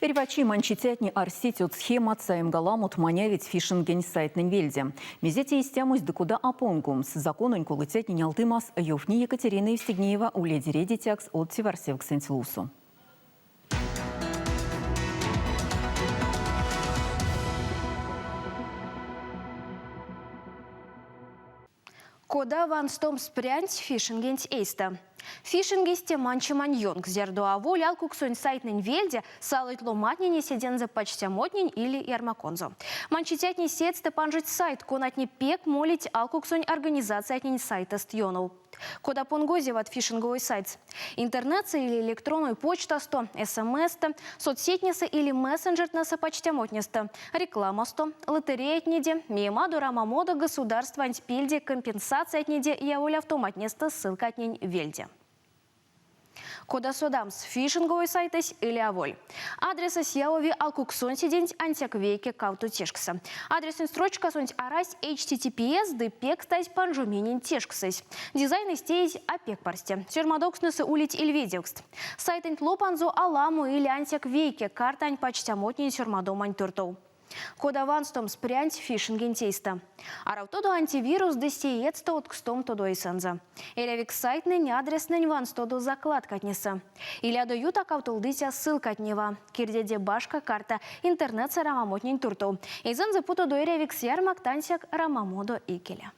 Эрьва чи манчицятне арсить од схемат, саемга ламот манявить фишингень сайттнэнь вельде. Мезе те истямось ды кода а понгомс закононь колыцятнень алтымас, ёвтни Екатерина Евстигнеева Уледе редицякс од теварсевксэнть лувсо. Кода ванстомс прянть фишингенть эйстэ? Фишингесь те манчемань ёнкс, зярдо аволь алкуксонь сайтнэнь вельде салыть ломантнень эседензэ пачтямотнень или ярмаконзо. Манчицятне сеедьстэ панжить сайт, конатне пек молить алкуксонь организациятнень сайтэст ёнов. Кода понгозеват фишинговой сайтс? Интернетсэ или электронной почтасто, СМС-стэ, соцсетнесэ или мессенджертнэсэ пачтямотнестэ, рекламасто, лотереятнеде, миемадо-рамамодо государстванть пельде компенсациятнеде яволявтоматнестэ ссылкатнень вельде. Кода содамс, фишинговой сайтэсь или аволь? Адресэсь явови алкуксонь седенть ансяк вейке кавто тешкссэ. Адресэнь строчкасонть арась HTTPS ды пекстазь панжоминень тешксэсь. Дизайнэсь теезь а пек парсте. Сёрмадовкстнэсэ улить ильведевкст. Сайтэнть лопанзо аламо или ансяк вейке картань пачтямотнень сёрмадомань туртов. Кода ванстомс прянть фишингенть эйстэ? Аравтодо антивирус ды сеедьстэ одкстомтодо эйсэнзэ. Эрявикс сайттнэнь адрестнэнь ванстодо закладкатнесэ. Илядо юта кавтолдыця ссылкатнева. Кирдеде башка карта интернетсэ рамамотнень туртов. Эйзэнзэ путодо эрявикс ярмакт ансяк рамамодо икеле.